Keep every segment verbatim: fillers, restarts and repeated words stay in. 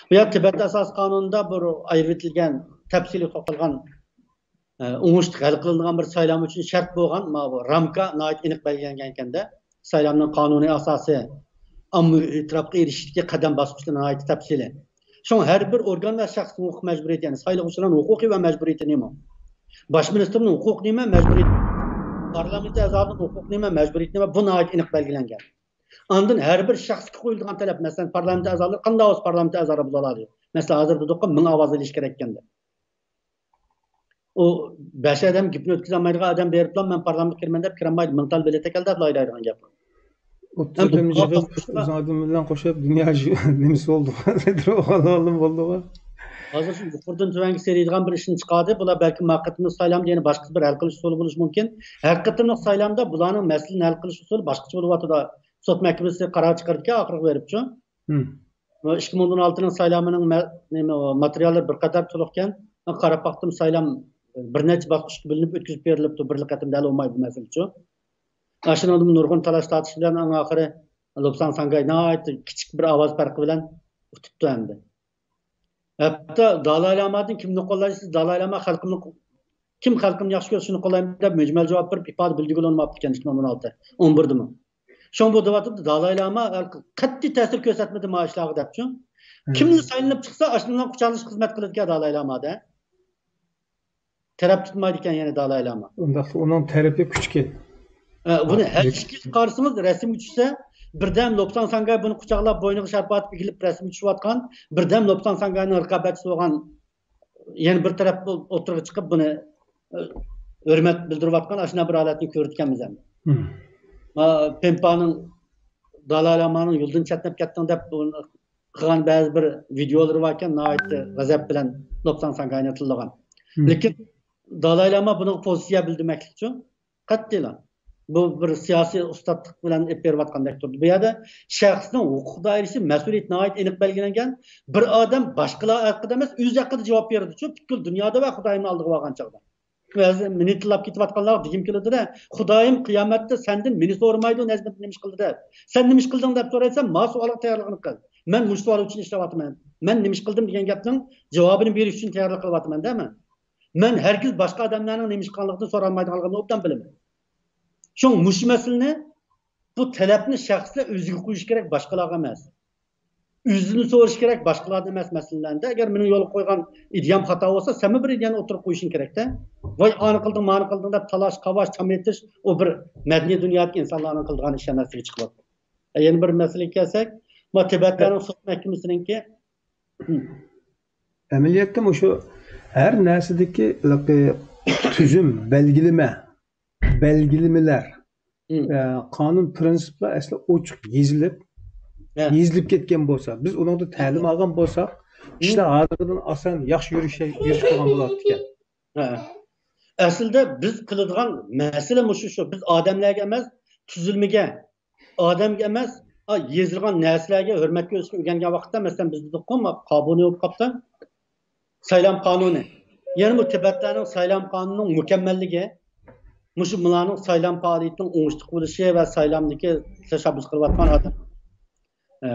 بۇ يەر تىبەت ئاساسىي قانۇنىدا بىر ئايرىۋېتىلگەن، تەپسىلىي توختالغان، ئە، ئوڭۇشلۇق ھەل قىلىنىدىغان بىر سايلام ئۈچۈن شەرت بولغان ماۋۇ رامكا ناھايىتى ئېنىق بەلگىلەنگەن ئىكەندە، سايلامنىڭ قانۇنىي ئاساسى، ئاممىۋى ئېتىراپقا ئېرىشىشتىكى قەدەم باسقۇچلىرى ناھايىتى تەپسىلىي. شۇڭا ھەر بىر ئورگان ۋە شەخسنىڭ ھوقۇق مەجبۇرىيىتى، يەنى سايلىغۇچىلارنىڭ ھوقۇقى ۋە مەجبۇرىيىتى نېمە؟ باش مىنىستىرنىڭ ھوقۇقى نېمە، مەجبۇرىيىتى، پارلامېنت ئەزالىرىنىڭ ھوقۇقى نېمە، مەجبۇرىيىتى نېمە، بۇ ناھايىتى ئېنىق بەلگىلەنگەن. ئاندىن ھەر بىر شەخسكە قويۇلىدىغان تەلەپ، مەسىلەن، پارلامېنت ئەزالىرى قانداق بولسا پارلامېنت ئەزالىرى بولالىدى. مەسىلەن، ھازىر دېدۇققۇ، مىڭ ئاۋاز ئېلىش كېرەك ئىكەن دەپ. ئۇ بەش ئادەم گېپىنى ئۆتكۈزەلمەيدىغان ئادەم بېرىپلا، مەن پارلامېنتقا كىرىمەن دەپ كىرەلمەيدۇ، مىڭ تال بېلەت ئەكەل دەپلا ھايدايدىغان گەپ. ئوتتۇز ئادەم يىغىپ، ئۆزۈڭ ئادەم بىلەن قوشۇپ، دۇنيا نېمىسى بولدى؟ ئاللام بولدىغۇ. ھازىر شۇ يۇقىرىدىن تۆۋەنگە سېلىدىغان بىر ئىشنى چىقاردى. بۇلار بەلكىم ما قېتىملىق سايلامدا يەنە باشقا بىر ھەل قىلىش ئۇسۇلى بولۇشى مۇمكىن. ھەر قېتىملىق سايلامدا بۇلارنىڭ مەسىلىنى ھەل قىلىش ئۇسۇلى باشقىچە بولۇۋاتىدۇ. سوت مەھكىمىسى قارار چىقىرىدىكەن ئاخىرىغا بېرىپچۇ. ھىم. ئىككى مىڭ ئون ئالتىنىڭ سايلامىنىڭ مە-، نېمە، ماتېرىياللىرى بىر قەدەر تولۇقكەن. قاراپ باقتىم، سايلام بىر نەچچە باسقۇچقا بۆلۈنۈپ ئۆتكۈزۈپ بېرىلىپتۇ، بىر قېتىمدا ھەل بولمايدۇ بۇ مەسىلىچۇ. ئاشۇنىڭدىمۇ نۇرغۇن تالاش تارتىش بىلەن ئەڭ ئاخىرى لوپساڭ ساڭگاي ناھايىتى كىچىك بىر ئاۋاز پەرقى بىلەن ئۇتۇپتۇ ئەمدى. ھەتتا دالاي لامادىن كىمنى قوللايسىز؟ دالاي لاما خەلقىمنى، كىم خەلقىمنى ياخشى كۆرسە شۇنى قوللايمەن دەپ مۈجمەل جاۋاب بېرىپ ئىپادە بىلدۈرگىلى ئۇنىماپتىكەن ئىككى مىڭ ئون ئالتە، ئون بىردىمۇ. شۇڭا بۇ دەۋاتىدۇ، دالاي لاما قەتئىي تەسىر كۆرسەتمىدى ما ئىشلارغا دەپچۇ. ھىم. كىملا سايلىنىپ چىقسا ئاشۇنىڭ بىلەن قۇچاقلىشىپ خىزمەت قىلىدىكەن دالاي لاما دە. تەرەپ تۇتمايدىكەن يەنە دالاي لاما. ئۇنداقتا ئۇنىڭ تەرىپى كۈچكەن. ئە، بۇنى ھە، ھەر ئىككىگە قارىسىڭىز رەسىمگە چۈشسە، بىردەم لوپساڭ ساڭگاي بۇنى قۇچاقلاپ، بوينىغا شارپا ئېتىپ ئېگىلىپ رەسىمگە چۈشۈۋاتقان، بىردەم لوپساڭ ساڭگاينىڭ رىقابەتچىسى بولغان يەنە بىر تەرەپ ئوتتۇرىغا چىقىپ بۇنى، ئە، ھۆرمەت بىلدۈرۈۋاتقان ئاشۇنداق بىر ھالەتنى كۆرىدىكەنمىز ئەمدى. ھىم. ما، پېمپانىڭ دالاي لامانىڭ يولىدىن چەتنەپ كەتتىڭ دەپ بۇ قىلغان بەزى بىر ۋىدىيولىرى باركەن، ناھايىتى غەزەپ بىلەن لوپساڭ ساڭگاينى تىللىغان. ھىم. لېكىن دالاي لاما بۇنىڭغا پوزىتسىيە بىلدۈرمەكلىكچۇ. قەتئىيلا. بۇ بىر سىياسىي ئۇستاتلىق بىلەن ئېلىپ بېرىۋاتقاندەك تۇرىدۇ. بۇ يەردە شەخسنىڭ ھوقۇق دائىرىسى، مەسئۇلىيىتى ناھايىتى ئېنىق بەلگىلەنگەن. بىر ئادەم باشقىلار ھەققىدە ئەمەس، ئۆزى ھەققىدە جاۋاب بېرىدۇچۇ، پۈتكۈل دۇنيادا ۋە خۇدايىمنىڭ ئالدىغا بارغان چاغدا. ھازىر مېنى تىللاپ كېتىۋاتقانلارغا دېگۈم كېلىدۇ-دە، خۇدايىم قىيامەتتە سەندىن مېنى سورىمايدۇ، نەجمىدىن نېمە ئىش قىلدى دەپ. سەن نېمە ئىش قىلدىڭ دەپ سورايسەن، ما سوئالغا تەييارلىقىنى قىل. مەن مۇشۇ سوئال ئۈچۈن ئىشلەۋاتىمەن. مەن نېمە ئىش قىلدىم دېگەن گەپنىڭ جاۋابىنى بېرىش ئۈچۈن تەييارلىق قىلىۋاتىمەن-دە مەن. مەن ھەرگىز باشقا ئادەملەرنىڭ نېمە ئىش قىلغانلىقىنى سورالمايدىغانلىقىمنى ئوبدان بىلىمەن. شۇڭا مۇشۇ مەسىلىنى بۇ تەلەپنى شەخسلەر ئۆزىگە قويۇشى كېرەك، باشقىلارغا ئەمەس. ئۆزىدىن سورىشى كېرەك، باشقىلاردىن ئەمەس مەسىلىلەردە. ئەگەر مېنىڭ يولغا قويغان ئىدىيەم خاتا بولسا، سەنمۇ بىر ئىدىيەنى ئوتتۇرىغا قويۇشۇڭ كېرەكتە. ۋاي، ئانى قىلدىڭ، مانى قىلدىڭ دەپ تالاش، قاۋاش، چام ئېتىش، ئۇ بىر مەدەنىي دۇنيادىكى ئىنسانلارنىڭ قىلىدىغان ئىشى ئەمەسلىكى چىقىۋاتىدۇ. يەنە بىر مەسىلىگە كەلسەك، ما تىبەتلەرنىڭ سوت مەھكىمىسىنىڭكى. ئەمەلىيەتتە مۇشۇ ھەر نەرسىدىكى ھېلىقى تۈزۈم، بەلگىلىمە، بەلگىلىمىلەر، ھىم. ئە، قانۇن پىرىنسىپلار ئەسلى ئوچۇق يېزىلىپ، ھە. يېزىلىپ كەتكەن بولسا، بىز ئۇنىڭدىن تەلىم ئالغان بولساق، ھىم. ئىشلار ھازىرقىدىن ئاسان ياخشى يۈرۈش-، يۈرۈشىدىغان بولاتتىكەن. ھە. ئەسلىدە بىز قىلىدىغان مەسىلە مۇشۇ، شۇ. بىز ئادەملەرگە ئەمەس، تۈزۈلمىگە، ئادەمگە ئەمەس، ئا، يېزىلغان نەرسىلەرگە ھۆرمەت كۆرسىتىشنى ئۆگەنگەن ۋاقىتتا، مەسىلەن، بىز دېدۇققۇ، ما، قابۇنى بولۇپ قاپتۇ. سايلام قانۇنى. يەنە بۇ تىبەتلەرنىڭ سايلام قانۇنىنىڭ مۇكەممەللىكى، مۇشۇ مۇلارنىڭ سايلام پائالىيىتىنىڭ ئوڭۇشلۇق بولۇشى ۋە سايلامدىكى تەشەببۇس قىلىۋاتقان ئادەم، ئە،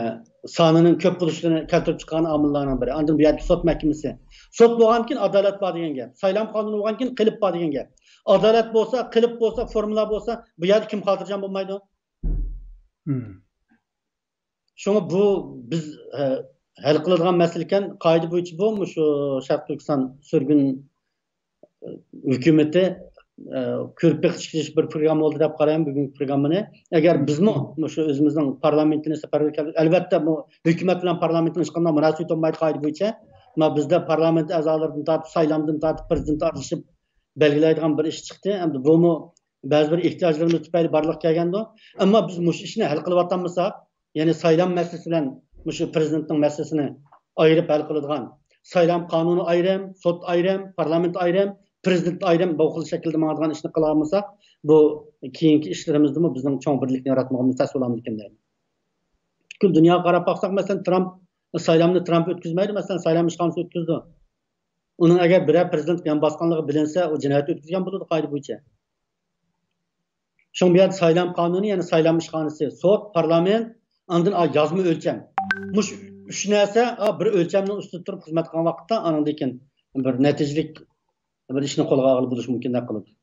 سانىنىڭ كۆپ بولۇشىنى كەلتۈرۈپ چىققان ئامىللارنىڭ بىرى. ئاندىن بۇ يەردە سوت مەھكىمىسى. سوت بولغاندىن كېيىن ئادالەت بار دېگەن گەپ. سايلام قانۇنى بولغاندىن كېيىن قېلىپ بار دېگەن گەپ. ئادالەت بولسا، قېلىپ بولسا، فورمۇلا بولسا، بۇ يەردە كىم خاتىرجەم بولمايدۇ؟ ھىم. شۇڭا بۇ بىز، ھە، ھەل قىلىدىغان مەسىلە ئىكەن. قائىدە بويىچە بۇ، مۇشۇ شەرقىي تۈركىستان سۈرگۈن، ئە، ھۆكۈمىتى، ئە، كۆرۈپ بېقىش بىر پروگرامما بولدى دەپ قارايمەن بۈگۈنكى پروگراممىنى. ئەگەر بىزمۇ مۇشۇ ئۆزىمىزنىڭ پارلامېنتىنى سەپەرۋەر كەلدۇق، ئەلۋەتتە، بۇ ھۆكۈمەت بىلەن پارلامېنتنىڭ ھېچقانداق مۇناسىۋىتى بولمايدۇ قائىدە بويىچە. ما بىزدە پارلامېنت ئەزالىرىدىن تارتىپ، سايلامدىن تارتىپ، پىرېزىدېنت ئارىلىشىپ بەلگىلەيدىغان بىر ئىش چىقتى. ئەمدى بۇمۇ بەزى بىر ئېھتىياجلىرىمىز تۈپەيلى بارلىققا كەلگەندۇ. ئەمما بىز مۇشۇ ئىشنى ھەل قىلىۋاتالمىساق، يەنى سايلام مەسىلىسى بىلەن مۇشۇ پىرېزىدېنتنىڭ مەسىلىسىنى ئايرىپ ھەل قىلىدىغان، سايلام قانۇنى ئايرىم، سوت ئايرىم، پارلامېنت ئايرىم، پىرېزىدېنت ئايرىم، بۇ خىل شەكىلدە ماڭىدىغان ئىشنى قىلالمىساق، بۇ كېيىنكى ئىشلىرىمىزدىمۇ بىزنىڭ چوڭ بىرلىكنى ياراتمىغىمىز تەس بولامدىكىن دەيمەن. پۈتكۈل دۇنياغا قاراپ باقساق، مەسىلەن، ترامپ، سايلامنى ترامپ ئۆتكۈزمەيدۇ، مەسىلەن، سايلام ئىشخانىسى ئۆتكۈزىدۇ. ئۇنىڭ ئەگەر بىرەر پىرېزىدېنت يان باسقانلىقى بىلىنسە، ئۇ جىنايەت ئۆتكۈزگەن بولىدۇ قائىدە بويىچە. شۇڭا بۇ يەردە سايلام قانۇنى، يەنى سايلام ئىشخانىسى، سوت، پارلامېنت، ئاندىن ئا، يازما ئۆلچەم. مۇشۇ ئۈچ نەرسە، ئا، بىر ئۆلچەمنىڭ ئۈستىدە تۇرۇپ خىزمەت قىلغان ۋاقىتتا، ئانىڭدىن كېيىن بىر نەتىجىلىك بىر ئىشنى قولغا ئالغىلى بولۇشى مۇمكىن دەپ قالىدۇ.